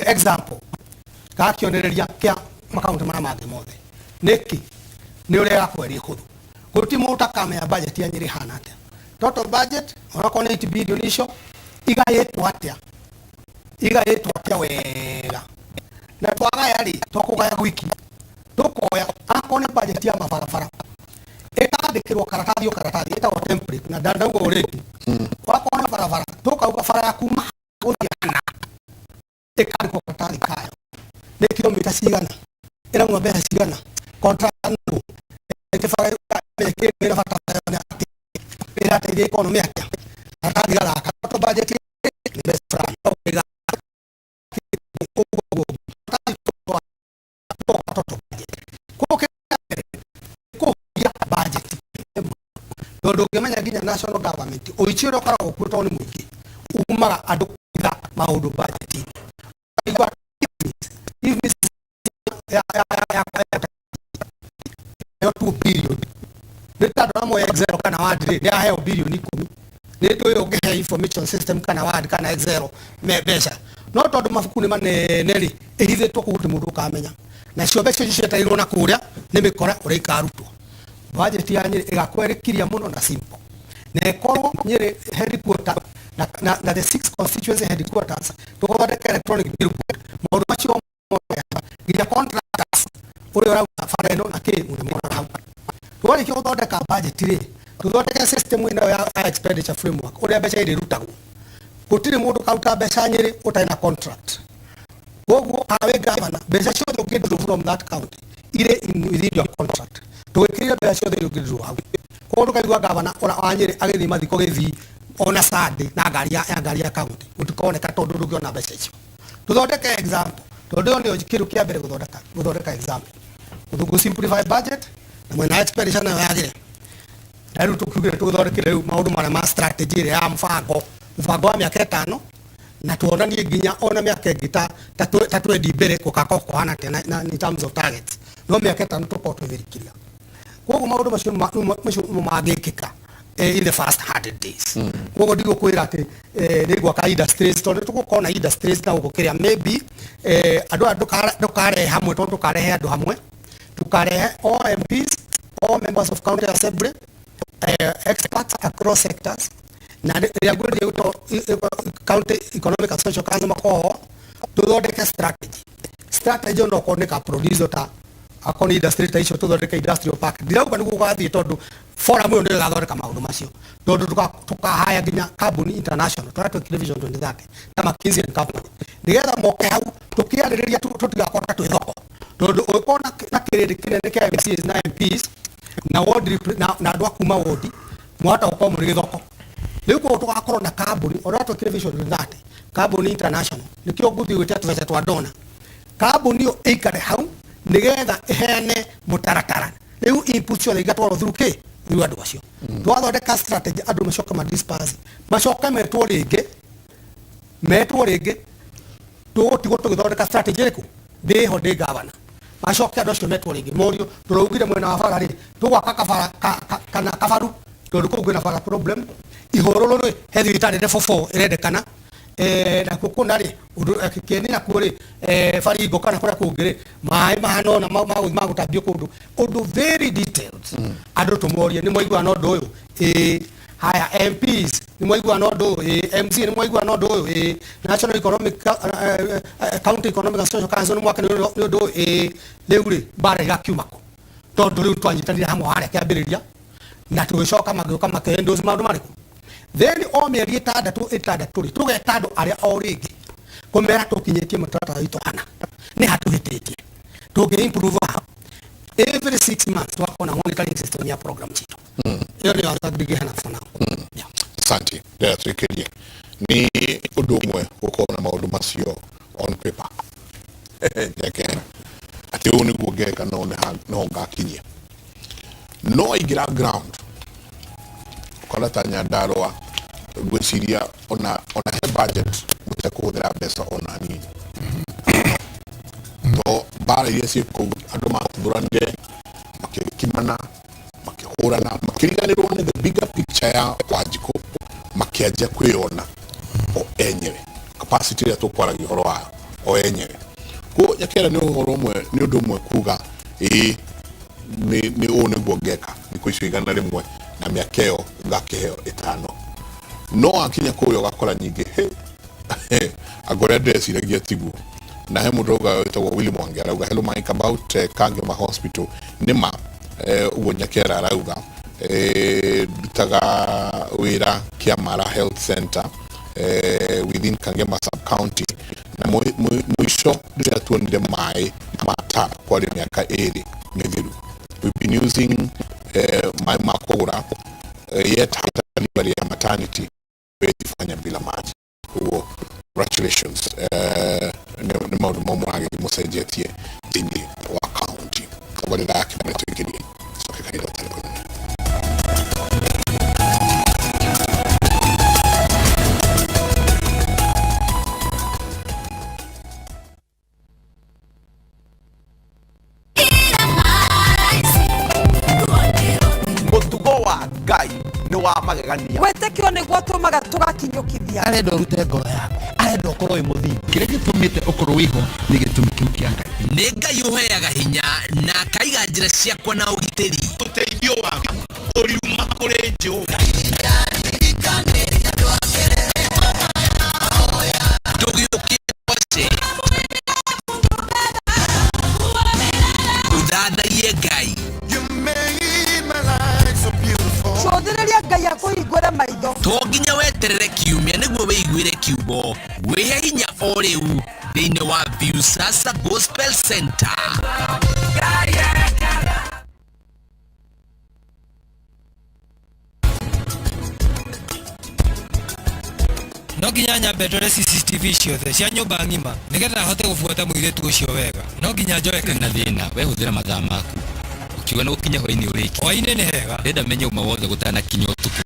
Example kana kĩonereria kĩa makaunti marĩa mangĩ mothe nĩkĩ nĩ ũrĩa ĩgakorwo ĩrĩ hũthũ. Gũtirĩ mũndũ ũtakamenya budget ya Nyĩrĩ ĩhana atĩa. Total budget onakorwo nĩ 8 billion icio igaĩtwo atĩa, igaĩtwo atĩa wega. Na twagaya rĩ, twakũgaya gwiki tũkoya akorwo nĩ budget ya mabarabara ĩkandĩkĩrwo karatathi o karatathi ĩtagwo template na ndandauga already. Wakorwo nĩ barabara, tũkauga bara ya kuma gũthiĩ hana ĩkandĩkwo karatathi kayo nĩ kilomita cigana, ĩrauma mbeca cigana, contractor nũ, ĩkĩbara ĩna bata atĩa, ĩrateithia economy atĩa. Karatathi gathaka total budget nĩ mbeca fulani. Ũguo total budget koguo kĩrĩa mbere kũhũthia budget, tondũ ũngĩmenya nginya national government ũici ũrĩa ũkoragwo kuo tondũ nĩ mũingĩ umaga andũ kũiga maũndũ budget. Igua if ya 2 billion nĩ ta andũ amwe Excel kana Word rĩ, nĩ aheo bilioni 10 nĩ ndũ ũyũ ũngĩhe information system kana Word kana Excel me mbeca, no tondũ mabuku nĩ manene rĩ, ĩhithĩtwo kũu gũtirĩ mũndũ ũkamenya. Nacio mbeca icio cietereirwo na kũrĩa nĩ mĩkora ũrĩa ikarutwo. Budget ya Nyĩrĩ ĩgakorwo ĩrĩ clear mũno na simple, na ĩkorwo Nyĩrĩ headquarter na the six constituency headquarters tũgũthondeka electronic billboard, maũndũ macio mothe nginya contractors ũrĩa ũrauta bara ĩno na kĩ mũrĩmonaga hau. Twarĩkia gũthondeka budget rĩ, tũthondeke system ĩno ya expenditure framework ũrĩa mbeca irĩrutagwo. Gũtirĩ mũndũ karuta mbeca Nyĩrĩ ũtarĩ na contract. Koguo kana wĩ governor, mbeca ciothe ũngĩdraw from that county irĩ within your contract. Tũgĩkĩrire mbeca ciothe iria ũngĩdraw hau. Koguo ndũkaigua governor ona wa Nyĩrĩ agĩthiĩ mathiko gĩthii ona Sunday na ngari ya county, gũtikoneka tondũ ndũngĩona mbeca icio. Tũthondeke example, tondũ ĩyo nĩyo kĩndũ kĩa mbere gũthondeka example, gũ simplify budget na mwena wa expenditure nayo yagĩre. Na rĩu tũkiugire tũthondekire rĩu maũndũ marĩa ma strategy ĩrĩa ya mũbango wa mĩaka 5, na tuonanie nginya ona mĩaka ĩngĩ ta twendi mbere gũgakorwo kũhana atĩa na in terms of targets, no mĩaka 5 tũkorwo twĩ very clear. Koguo maũndũ macio nĩmo mangĩkĩka in the first 100 days. Koguo ndigũkwĩra atĩ nĩ gwaka industries, tondũ tũgũkorwo na industries na gũkũ kĩrĩa maybe andũ aya ndũkarehe hamwe, tondũ ndũkarehe andũ hamwe, tũkarehe all MPs, all members of county assembly, experts across sectors, na rĩrĩa ngwĩrire gwĩtwo county economic and social council makorwo tũthondeke strategy. Strategy ona okorwo nĩ ka produce ta akorwo nĩ industry ta icio, tũthondeke industrial park. Ndirauga nĩguo gũgathiĩ, tondũ forum ĩyo nĩyo ĩgathondeka maũndũ macio, tondũ tũkahaya nginya kambuni international tũrĩa twĩkire Vision 2030 ta McKinsey and Company, nĩgetha moke hau tũkĩarĩrĩria, tũtigakorwo ta twĩ thoko, tondũ ũngĩkorwo na kĩrĩndĩ kĩnene kĩa MCAs na MPs na ward na andũ a kuma ward, mwahota gũkorwo mũrĩ gĩthoko. Rĩu koguo tũgakorwo na kambuni ona twĩkire Vision 2030, kambuni international, nĩkĩo ngũthiĩ gwĩtia tũbeca twa donor, kambuni ĩyo ĩikare hau nĩgetha ĩheane mũtaratara. Rĩu input ciothe igatwarwo through kĩ, through andũ acio. Twathondeka strategy, andũ macoke ma disperse, macoke metwo rĩngĩ, metwo rĩngĩ, tũgũtigwo tũgĩthondeka strategy ĩrĩkũ ndĩho ndĩ gavana. Macoke andũ acio metwo rĩngĩ morio, tũraugire mwena wa bara rĩ, tũgwaka kabara kana kabaru, tondũ kũu kwĩna bara problem. Ihũrũrũ rĩ, he thibitarĩ level 4 ĩrendekana, nakuo kũna rĩ ũndũ kĩeni, nakuo rĩ baringo kana kũrĩa kũngĩ rĩ, maĩ mahana ũna magũtambio kũndũ, ũndũ very detailed. Andũ tũmorie, nĩ mwaigua na ũndũ ũyũ? Ĩĩ. Haya, MPs, nĩ mwaigua na ũndũ ũyũ? Ĩĩ. MC, nĩ mwaigua na ũndũ ũyũ? Ĩĩ. National Economic County Economic and Social Council, nĩ mwakenio nĩ ũndũ ũyũ? Ĩĩ. Rĩu rĩ, mbara igakiuma kũ? Tondũ rĩu twanyitanire hamwe harĩa kĩambĩrĩria na tũgĩcoka magĩũka makĩendorse maũndũ marĩkũ. Then o mĩeri ĩtandatũ ĩtandatũ rĩ, tũgeta andũ arĩa o rĩngĩ kũmera tũkinyĩtie mũtaratara witũ hana nĩ hatũhĩtĩtie, tũngĩ improve ha. Every 6 months twakorwo na monitoring system ya program citũ. Ĩyo nĩyo answer ndingĩheana for now, yeah. Asante. Ndĩra twĩkĩrie nĩ ũndũ ũmwe gũkorwo na maũndũ macio on paper njekera atĩ ũũ nĩguo ngeka, no no ngakinyia, no aingĩra ground ũkona ta Nyandarũa, ngwĩciria ona he budget mũtekũhũthĩra mbeca ona nini, to mbara iria ciĩ kũu andũ matuthũranire, makĩkimana, makĩhũrana, makĩriganĩrwo nĩ the bigger picture ya Wanjikũ, makĩanjia kwĩyona o enyewe. Capacity ĩrĩa tũkwaragia ũhoro wayo o yenyewe kuo Nyakera nĩ ũhoro ũmwe, nĩ ũndũ ũmwe kuga ĩĩ nĩ ũũ nĩguo ngeka thikũ icio 100 na mĩaka ĩyo ngakĩheo 5, no wakinya kũrĩa ũgakora nyingĩ he anga ũrĩa ndĩreciragia tiguo. Na he mũndũ auga wĩtagwo Willy Mwangi arauga, "Hello Mike, about Kangema Hospital, nĩ ma ũguo Nyakera arauga, ndutaga wĩra Kiamara Health Center within Kangema sub county na mũico rĩrĩa tuonire maĩ ma tap kwarĩ mĩaka 2 mĩthiru. We've been using maĩ ma kũgũra, yet hata delivery ya maternity huwezi fanya bila maji." Koguo congratulations, nĩ maũndũ mau mũragĩthiĩ mũcenjetie thĩinĩ wa county. Tabarĩra yake marĩa tũingĩrie coke kahinda gatarĩ kanene. Mũtugo wa Ngai nĩ wa magegania. Wĩtĩkio nĩguo tũmaga tũgakinyũkithia. Arenda ũrute ngoro yaku, arenda ũkorwo wĩ mũthingu. Kĩrĩa gĩtũmĩte ũkorwo wĩho nĩ gĩtũmi kĩu kĩa Ngai. Nĩ Ngai ũheaga hinya na akaiga njĩra ciakwa na ũgitĩri. Ũteithio waku ũriuma kũrĩ Jehova. Ndũgĩũkĩgoce ũthathaiye Ngai. Cũthĩrĩria Ngai akũhingũre maitho. To nginya weterere kiumia nĩguo wĩiguĩre kiugo. Wĩhe hinya o rĩu thĩinĩ wa Viusasa Gospel Center. No nginya nyambe ndore CCTV ciothe cia nyũmba ng'ima nĩgetha hote gũbuata mũirĩtu ũcio wega. No nginya njoe na thĩna we hũthĩra mathaa maku ũkiuga nĩ gũkinya hwainĩ ũrĩki. Hwainĩ nĩ hega. Ndĩrenda menye ũma wothe gũtanakinya ũtukũ.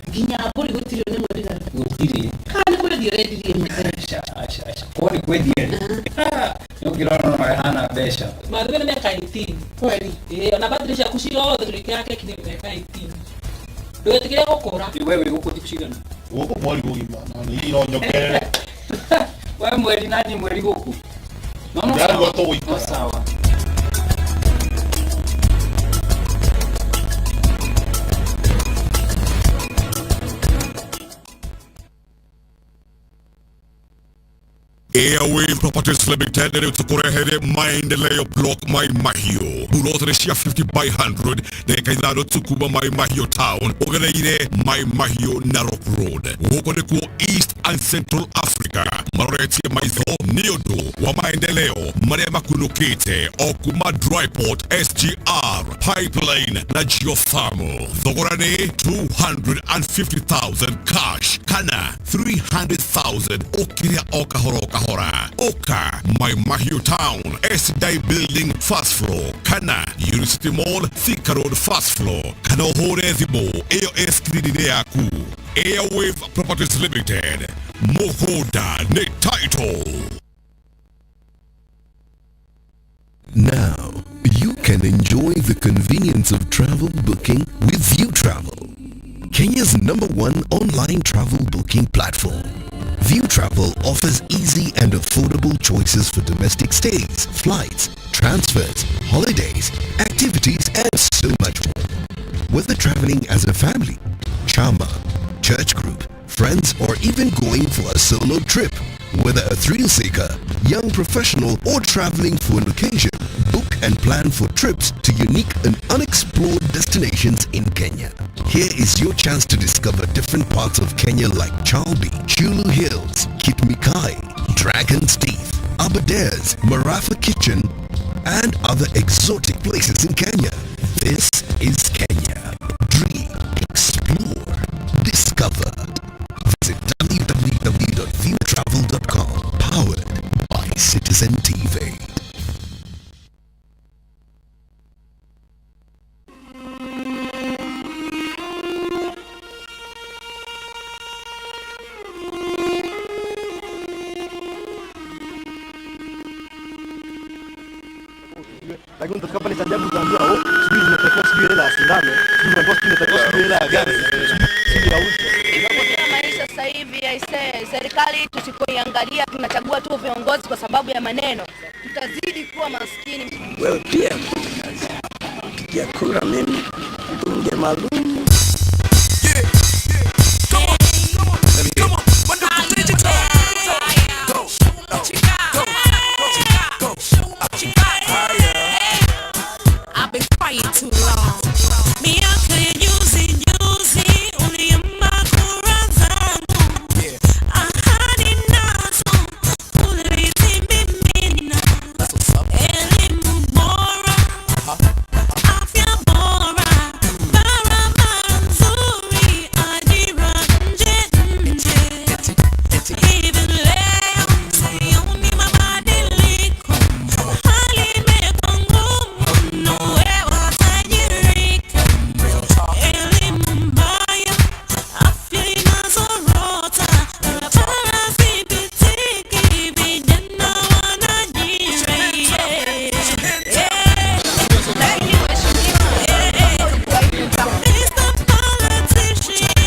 Nginya mbũri gũtirĩ nĩ mwendire. Gũtirĩ. Kana nĩ kwendia ũrendirie mbeca? Aca, aca, aca. Korwo nĩ kwendia rĩ, nĩ ũngĩrora no hana mbeca. Mathĩ nĩ mĩaka 18 kweli? Ĩĩ, ona battery ciaku ciothe tũrĩkĩra keki nĩ mĩaka 18, ndũgetĩkĩre gũkũra. We wĩ gũkũ thikũ cigana? Gũkũ mweri mũgima na nĩ iro njokerere. We mweri nani mweri gũkũ? No, no, Ndarigwo sawa. tũgũikara. No, sawa. Airwave Properties Limited rĩu tũkũrehere maendeleo block Mai Mahiũ, burotĩ cia 50 by 100, ndagĩka 5 tu kuma Mai Mahiũ town ũgereire Mai Mahiũ Narok Road. Gũkũ nĩkuo East and Central Africa maroretie maitho nĩ ũndũ wa maendeleo marĩa makunũkĩte o kuma Dryport, SGR pipeline na geothermal. Thogora nĩ 250,000 cash kana 300,000 ũkĩrĩa o kahora o kahora. Ũka Mai Mahiũ town, SDI building first floor, kana University Mall, Thika Road first floor, kana ũhũre thimũ ĩyo ĩ screen-inĩ yaku. Airwave Properties Limited, mũgũnda nĩ title. Now, you can enjoy the convenience of travel booking with Viutravel, Kenya's #1 online travel booking platform. Viutravel offers easy and affordable choices for domestic stays, flights, transfers, holidays, activities, and so much more. Whether traveling as a family, chama, church group, friends, or even going for a solo trip, whether a thrill seeker, young professional, or traveling for an occasion, book and plan for trips to unique and unexplored destinations in Kenya. Here is your chance to discover different parts of Kenya like Chalbi, Chulu Hills, Kitmikai, Dragon's Teeth, Aberdares, Marafa Kitchen, and other exotic places in Kenya. This is Kenya. Dream, explore, discover. Visit www.viewtravel.com. Powered by Citizen TV. Lakini utafika pale cha ajabu utaambiwa, oh, sijui zinatakiwa sijui hela ya sindano, sijui unaambiwa sijui inatakiwa sijui hela ya gari. Serikali tusipoiangalia, tunachagua tu viongozi kwa sababu ya maneno, tutazidi kuwa maskini. Wewe pia piga kura mimi mbunge maalum. I've been quiet too long. Miaka ya juzi juzi uliimba kura zangu, ahadi nazo ulizimimina, elimu bora, afya bora, barabara nzuri, ajira nje nje. Hivi leo sioni mabadiliko, hali imekuwa ngumu, na wewe watajirika. Elimu mbaya, afya inazorota, barabara hazipitiki, vijana wanaajira. Mr. Politician,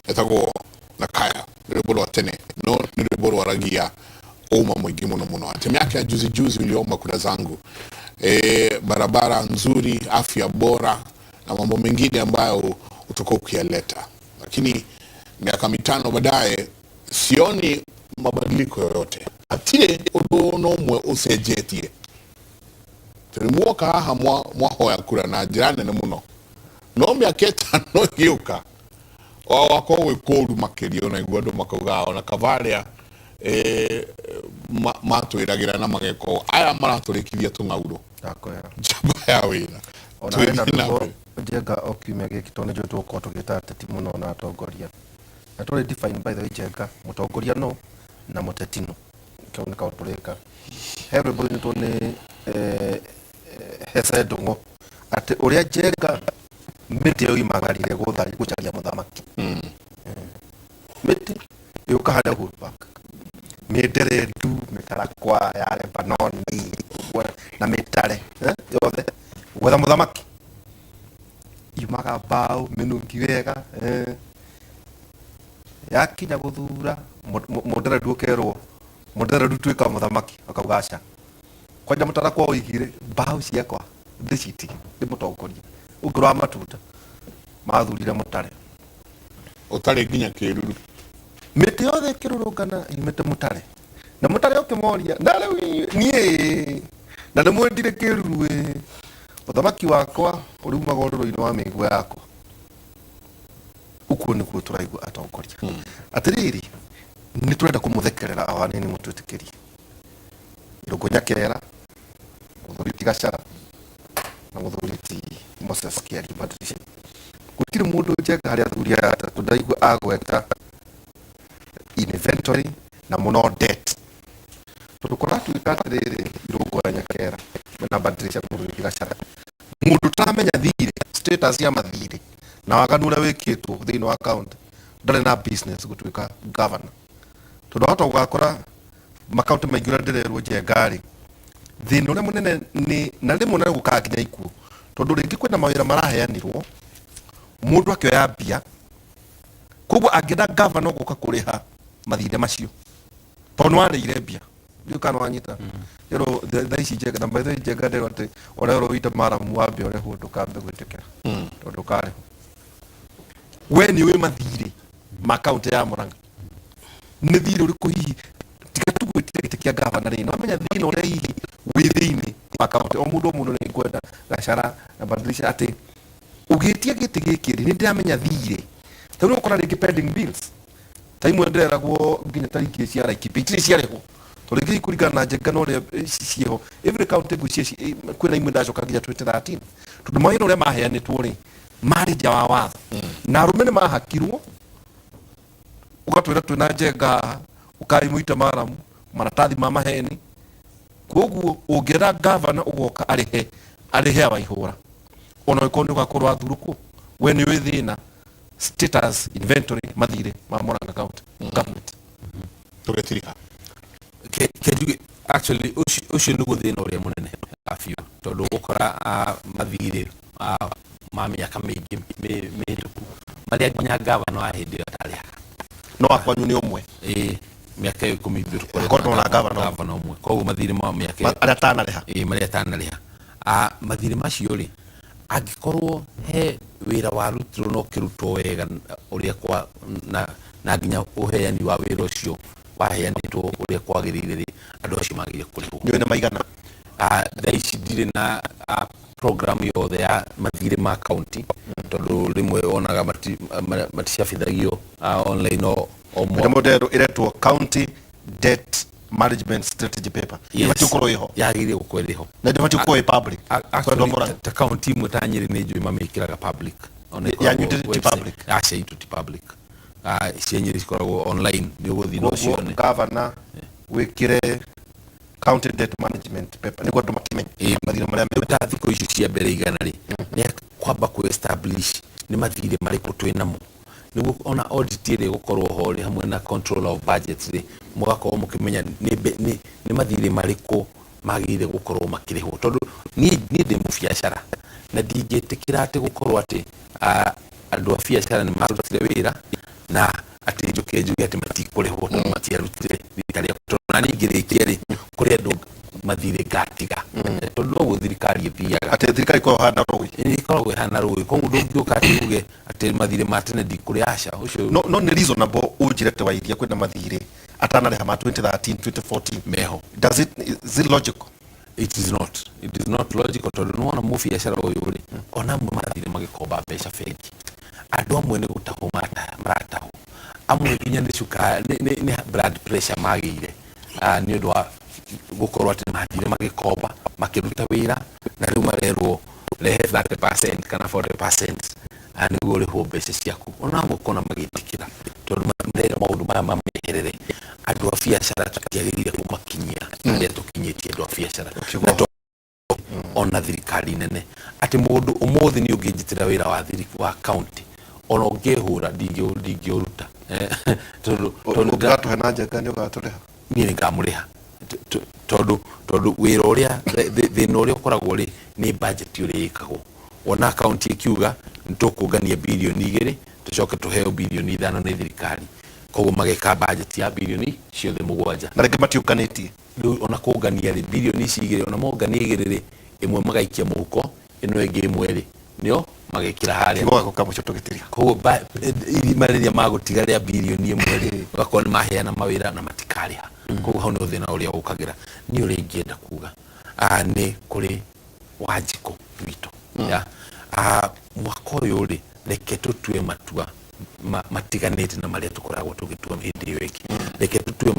Etagwo Nakaya. Nĩ rwĩmbo rwa tene, no nĩ rwĩmbo rwaragia ũma mũingĩ mũno mũno, atĩ miaka ya juzi juzi uliomba kura zangu, barabara nzuri, afya bora na mambo mengine ambayo utakuwa ukiyaleta, lakini miaka 5 baadaye sioni mabadiliko yoyote, hatirĩ ũndũ ona ũmwe ũcenjetie. Tondũ muoka haha mwahoya kura na njĩra nene mũno, no mĩaka 5 ĩgĩũka o wakorwo gwĩ kũũru makĩria. Ona igua andũ makauga ona kabarĩa matwĩragĩra na mageka ũũ, aya maratũrĩkithia tũng'aurũ Ndakwĩra. Njamba ya wĩra. Ona hena Twĩthiĩ na rwĩmbo mbere. Njenga o kiumia gĩkĩ, tondũ nĩnjũĩ tũgũkorwo tũgĩta ateti mũno na atongoria, na tũrĩ define, by the way, Njenga, mũtongoria no na mũteti no kau nĩ kaũndũ tũrĩka. He rwĩmbo rũinĩtwo nĩ Hece Ndũng'ũ atĩ ũrĩa Njenga mĩtĩ yoimagarire gũcaria mũthamaki. Mĩtĩ yũka harĩa Uhuru Park, mĩnderendu, mĩtarakwa ya Lebanoni ũguo, na mĩtare yothe gwetha mũthamaki, yumaga mbaũ mĩnungi wega. Yakinya gũthura mũnderendu, ũkerwo mũnderendu tuĩka mũthamaki, akauga aca, kwanja mũtarakwa ũigire mbaũ ciakwa ndĩcitige ndĩ mũtongoria ũngĩ wa matunda. Mathurire mũtare ũtarĩ nginya kĩruru. Mĩtĩ yothe ĩkĩrũrũngana yumĩte mũtare, na mũtare ũkĩmoria, na rĩu niĩ na nĩmwendire kĩruru ĩ, ũthamaki wakwa ũriumaga ũrũrũ-inĩ wa mĩigua yakwa. Ũguo nĩguo tũraigua atongoria. Atĩrĩrĩ, nĩ tũrenda kũmũthekerera o hanini, mũtwĩtĩkĩrie. Irũngũ Nyakera, mũthuri ti Gachara na mũthuri ti Moses Kĩario Patricia, gũtirĩ mũndũ Njenga harĩ athuri aya atatũ ndaigua agweta inventory na mũno debt, tondũ kũratuĩka atĩrĩrĩ, Irũngũ ya Nyakera na Patricia, mũthuri ti Gachara, mũndũ ũtaramenya thirĩ, status ya mathirĩ na waganu ũrĩa wĩkĩtwo thĩinĩ wa county, ndarĩ na business gũtuĩka governor, tondũ wahota gũgakora makaunti maingĩ ũrĩa ndĩrerwo Njenga rĩ, thĩna ũrĩa mũnene nĩ na rĩmwe na gũkaga nginya ikuũ, tondũ rĩngĩ kwĩna mawĩra maraheanirwo, mũndũ akĩoya mbia, koguo angĩenda gavana gũka kũrĩha mathirĩ macio tondũ nĩ warĩire mbia. Ndiũ kana wanyita rĩro thaa ici Njenga na by the way Njenga ndĩrwo atĩ ũrĩa ũroita maramu wambe ũrĩhwo ndũkambe gwĩtĩkĩra tondũ ndũkarĩhwo. We nĩ ũĩ mathirĩ ma kaũntĩ ya Murang'a nĩ thirĩ ũrĩkũ hihi tiga tu gwĩtĩra gĩtĩ kĩa gavana rĩ nĩwamenya thĩna ũrĩa hihi wĩ thĩinĩ wa kaũntĩ o mũndũ o mũndũ nĩ ngwenda Gachara na Badilisha atĩ ũgĩtia gĩtĩ gĩkĩ rĩ nĩ ndĩramenya thirĩ ta rĩu ũkora rĩngĩ pending bills ta imwe ndĩreragwo nginya tarĩki cia Laikipia itirĩ ciarĩhwo tondũ rĩngĩ kũringana na Njenga na ũrĩa ciĩho every county ngwĩciria kwĩna imwe ndacoka nginya 2013 tondũ mawĩra ũrĩa maheanĩtwo rĩ marĩ nja wa watho na arũme nĩ mahakirwo ũgatwĩra twĩna Njenga haha ũkai mũite maramu maratathi ma maheni koguo ũngĩenda gavana ũgoka arĩhe arĩhe awaihũra ona ũngĩkorwo nĩ ũgakorwo wathurũkwo we nĩ ũĩ thĩna status inventory mathirĩ ma Murang'a county government. Tũgĩtirika Ke njuge actually ũcio nĩguo thĩna ũrĩa mũnene biũ tondũ ũgũkora mathirĩ ma mĩaka mĩingĩ mĩhĩtũku marĩa nginya gavana wa hĩndĩ ĩyo atarĩhaga. No akwanyu nĩ ũmwe. Ĩĩ, mĩaka ĩyo 10 ithuĩ tũkoretwo Akoretwo na gavana ũmwe. Gavana ũmwe, koguo mathirĩ ma mĩaka ĩyo arĩa atanarĩha. Ĩĩ, marĩa atanarĩha. Mathirĩ macio rĩ angĩkorwo he wĩra warutirwo na ũkĩrutwo wega ũrĩa kwa na nginya ũheani wa wĩra ũcio waheanĩtwo ũrĩa kwagĩrĩire rĩ andũ acio magĩrĩire kũrĩhwo. Nĩũĩ nĩ maigana? Thaa ici ndirĩ na program yothe ya mathirĩ ma county tondũ rĩmwe wonaga maticabithagio online o mwaka. Mũndũ ĩretwo county debt management strategy paper. Yes. Ĩbatiĩ gũkorwo ĩho. Yagĩrĩire gũkorwo ĩho. Na ndĩbatiĩ gũkorwo ĩ public. Actually, ta county imwe ta Nyĩrĩ nĩ njũĩ mamĩkĩraga public. Ona ĩkoragwo Yanyu ti website. Public? Aca, itũ ti public. Cia Nyĩrĩ cikoragwo online nĩ ũgũthiĩ na Koguo ũcione. Gavana wĩkĩre county debt management paper nĩguo andũ makĩmenye mathirĩ marĩa Rĩu ta thikũ ici cia mbere 100 rĩ nĩ kwamba kũ establish nĩ mathirĩ marĩkũ twĩ namo nĩguo ona audit ĩrĩa ĩgũkorwo ho rĩ hamwe na control of budget rĩ mũgakorwo mũkĩmenya nĩ mathirĩ marĩkũ magĩrĩire gũkorwo makĩrĩhwo tondũ niĩ ndĩ mũbiacara na ndingĩtĩkĩra atĩ gũkorwo atĩ andũ a biacara nĩ marutire wĩra na atĩ njuke njuge atĩ matikũrĩhwo tondũ matiarutire rita rĩa tondũ na niĩ ngĩrĩkia rĩ kũrĩ andũ mathirĩ ngatiga tondũ noguo thirikari ĩthiaga. Atĩ thirikari ĩkoragwo ĩhana rũĩ. Ĩkoragwo ĩhana rũĩ koguo ndũngĩũka atĩ uge atĩ mathirĩ ma tene ndikũrĩ aca ũcio. No nĩ reasonable ũnjĩre atĩ Wairia kwĩna mathirĩ atanarĩha ma 2013 2014 meho. Does it, is it logical? It is not. It is not logical tondũ nĩwona mũbiacara ũyũ rĩ ona amwe marathire magĩkomba mbeca bengi andũ amwe nĩ gũtahwo maratahwo amwe nginya nĩ cukari nĩ blood pressure magĩire nĩ ũndũ wa gũkorwo atĩ mathire magĩkomba makĩruta wĩra na rĩu marerwo rehe 30% kana 40% nĩguo ũrĩhwo mbeca ciaku ona amwe ũkona magĩtĩkĩra tondũ marera maũndũ maya mameherere andũ a biacara tũtiagĩrĩire kũmakinyia arĩa tũkinyĩtie andũ a biacara na ona thirikari nene atĩ mũndũ ũmũthĩ nĩ ũngĩnjĩtĩra wĩra wa wa county ona ũngĩhũra ndingĩũruta tondũ Ũngĩgatũhe na Njenga nĩ ũgatũrĩha? Niĩ nĩ ngamũrĩha tondũ wĩra ũrĩa thĩna ũrĩa ũkoragwo rĩ nĩ budget ũrĩa ĩkagwo wona county ĩkiuga nĩ tũkũngania birioni 2 tũcoke tũheo birioni 5 nĩ thirikari koguo mageka budget ya birioni ciothe 7 na rĩngĩ matiũnganĩtie. Rĩu ona kũngania rĩ birioni ici 2 ona mongania 2 rĩ ĩmwe magaikia mũhuko ĩno ĩngĩ ĩmwe rĩ nĩo magekĩra harĩa. Kiugo gĩaku mũico tũgĩtiria. Koguo irima rĩrĩa magũtiga rĩa birioni 1 rĩ ũgakorwo nĩ maheana mawĩra na matikarĩha koguo hau nĩho thĩna ũrĩa ũkagĩra. Niĩ ũrĩa ingĩenda kuga nĩ kũrĩ Wanjikũ witũ ya mwaka ũyũ rĩ reke tũtue matua matiganĩte na marĩa tũkoragwo tũgĩtua hĩndĩ ĩyo ĩngĩ reke tũtue